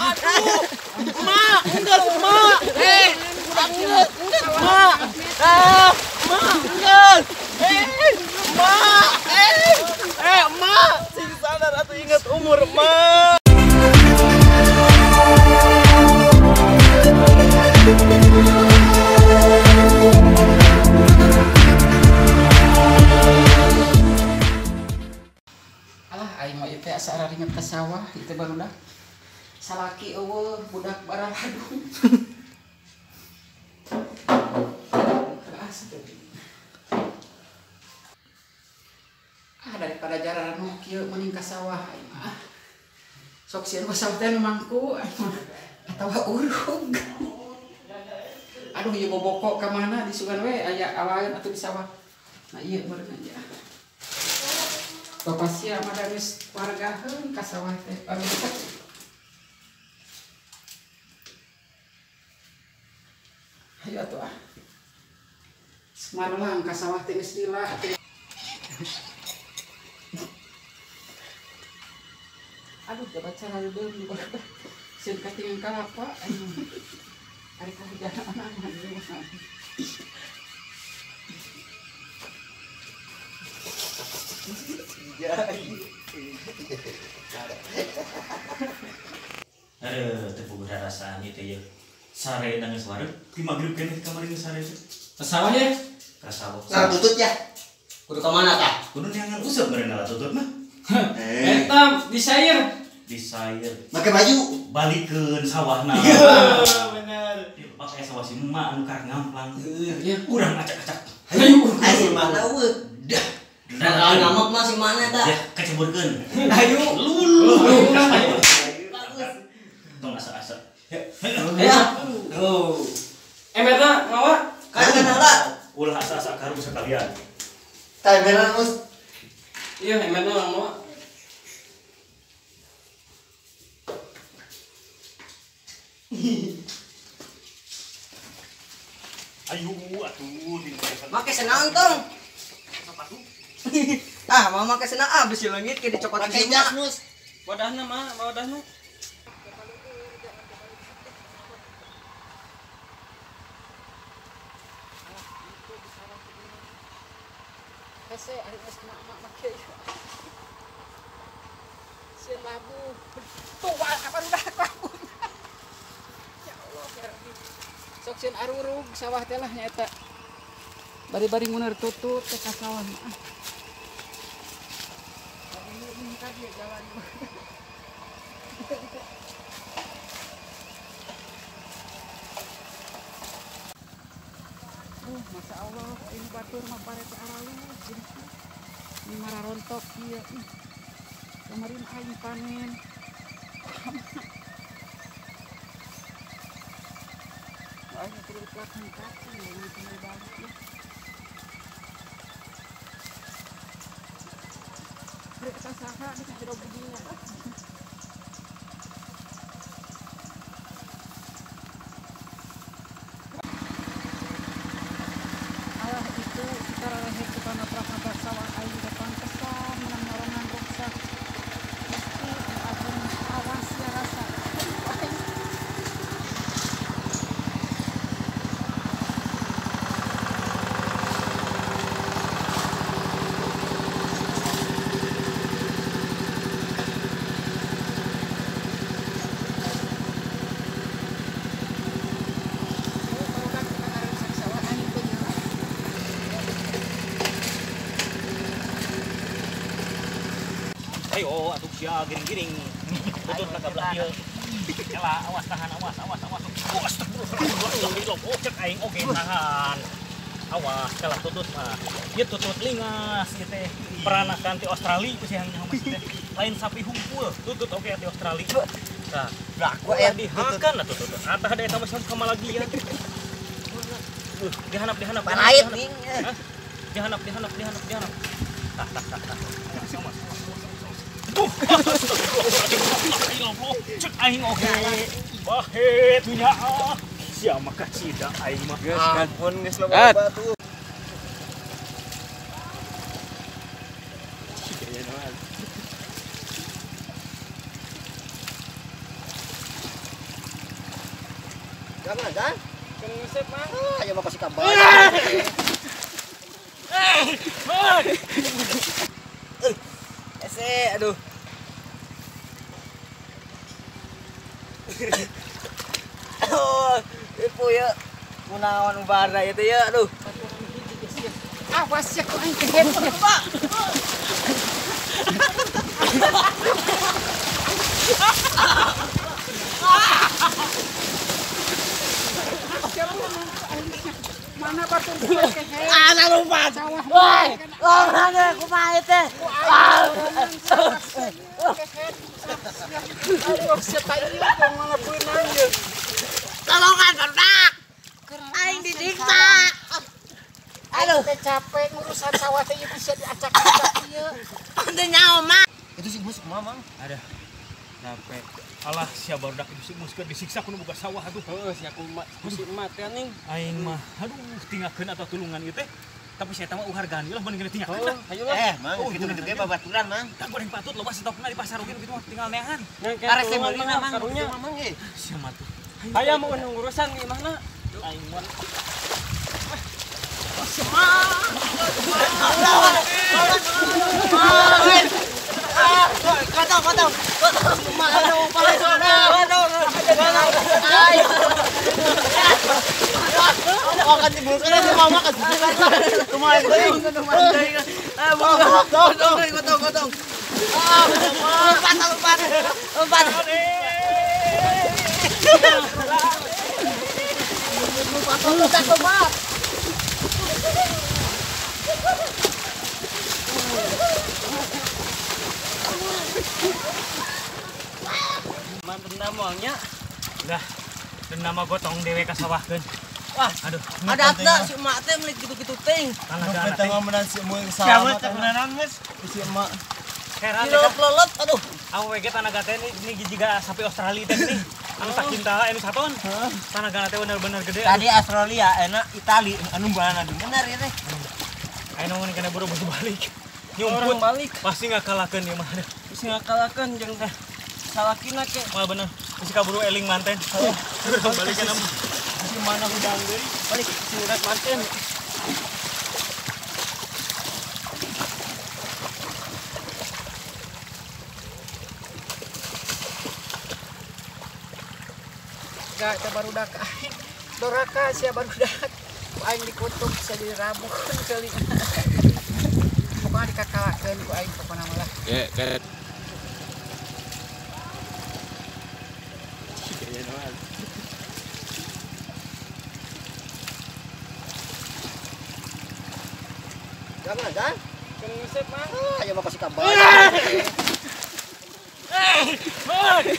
Aduh. Mak, enggak, mak. Enggak, mak. Ah, mak, enggak. Mak. Mak, sing sadar atuh ingat umur, mak. Alah, aing mah ieu teh asa araringet ka sawah, ieu teh barudak. Salaki eueuh budak baraladung. Ah, daripada jaranuh kieu mending ka sawah aing mah. Sok sieun ka sawah teh nu mangku atawa urug. Aduh ieu boboko ka mana disugan we aya alaeun atuh di sawah. Nah ieu meureun aja. Bapak sia mah da geus wargaheun ka sawah teh. Ayo atuh ah. Semarelang ka sawah teh geus lila atuh. Aduh jabat saradeung di bawah. Sieun katingang kalapa aing. Ari kahujana mah. Aduh, teu puguh rasaan ieu teh ye. Sare nangis wareg di magrib keneh kamari geus sare teh. Ka sawah ye? Ka sawah. Nah, tutut ya. Kudu ka mana tah? Kudu neangan useup meureun lah tutut mah. Eta disair. Disair. Make baju. Balikeun sawahna. Bener. Pak aya sawah si emak anu karek ngamplang. Iya. Urang acak-acak. Hayu. Ai si mana eueuh. Dah. Nah, ngamek mah si mana tah? Ya, keceburkeun. Hayu. Lulu. Bagus. Tong asa-asa. Ya. Oh. Emberna mawa? Kan heula. Ulah asa-asa karu sekalian. Tah emberna mus. Iya, emberna mawa. Ayo atuh make senang tong. Sepatu. Ah, mau make senang ah besi leungit ke dicokot Pakai jas mus. Wadahna mah, wadahna. Hese ari geus mak-mak make. Sieun labu. Tua kapan udah labu. Ya Allah, ya Rabbi. Sok sieun arurug sawah teh lah nya eta. Bari-bari nguner tutut teh ka sawah mah. Ini ka dieu jalan. Masya Allah, ini batur mah pare teh aralus. Ini mararontok ieu. Kemarin aing panen. Aing kudu dipelakang kaki, ini kembali balik ya. Rek saha nih ka jero budinya. Alah itu secara leher suka naprak-naprak sawah aing depan kesan menang norongan ruksak. Mesti agung awas ya rasa. Ayo atuh sia giring-giring. Tutut lah ka belah dieu. Ela awas tahan awas awas awas. Oh astagfirullah. Oh cek aing oge tahan. Awas kalah tutut mah. Ieu tutut lingas ieu teh peranakan ti Australia ku siang nyaho mah teh. Lain sapi hungkul, tutut oge ti Australia. Tah, Laku aya dihakan atuh tutut. Atah da eta mah sama lagi ya. Dihanap dihanap. Parait ning. Dihanap dihanap dihanap dihanap. Tah tah tah tah. Awas awas. Cek aing oge. Bahet nya. Sia mah kacida aing mah. Geus ampun geus loba batu. Jangan, jangan. Ngusep mah. Ah, ya mau kasih kabar. Ese, aduh. Aduh, ibu ya. Kunaon ubara itu ya, aduh. Awas ya ku aing kehet. Pak. Mana batur kehet? Ah, lompat. Woi, mana kumaha teh? Aduh, siapa ieu tong mana beunang ieu. Tolongan barudak. Aing disiksa. Aduh, capek ngurusan sawah teh ieu bisa diacak-acak ieu. Teu nyaho mah. Itu sih mus kumaha, Mang? Ada. Capek. Alah, sia barudak itu si mus keur disiksa kudu buka sawah atuh. Heeh, sia kumaha si emak teh ning. Aing mah aduh tinggalkeun atau tulungan ieu teh. Tapi saya mah uhargaan ieu lah mun geus tinggalkeun lah. Ayo lah. Mang, kitu-kitu ge babaturan, Mang. Tah goreng patut loba stokna di pasar oge kitu mah tinggal neangan. Arek teh meulina, Mang. Karunya. Mang eh. Sia mah tuh. Hayang mau urusan di mana? Aing mah. Potong, potong. Dendam moalnya. Udah, dendam mah gotong dewe ka sawahkeun. Wah, aduh. Ada teh si emak teh meuli kitu-kitu ting. Tanaga teh menang si emak Siapa teh meunang geus? Si emak. Heran lolot aduh. Awewe ge tanaga teh ini jiga sapi Australia teh nih. Anu sakintal anu saton. Tanaga teh bener-bener gede. Tadi Australia, enak Itali anu mana bener ya teh. Anu mun kana buru-buru balik. Nyumput balik. Pasti ngakalakeun ieu mah. Pasti ngakalakeun jeung teh. Salakina ke. Wah bener. Masih kaburu eling manten. Balik kana. Si mana hudang deui? Balik si urat manten. Gak teh barudak aing. Doraka sia barudak. Ku aing dikutuk bisa jadi rabun kali. Pokoknya dikakalakeun ku aing pokona mah lah. Ya, karet. Jangan, jangan. Ngusep mah. Ah, ya mau kasih kabar. Beres.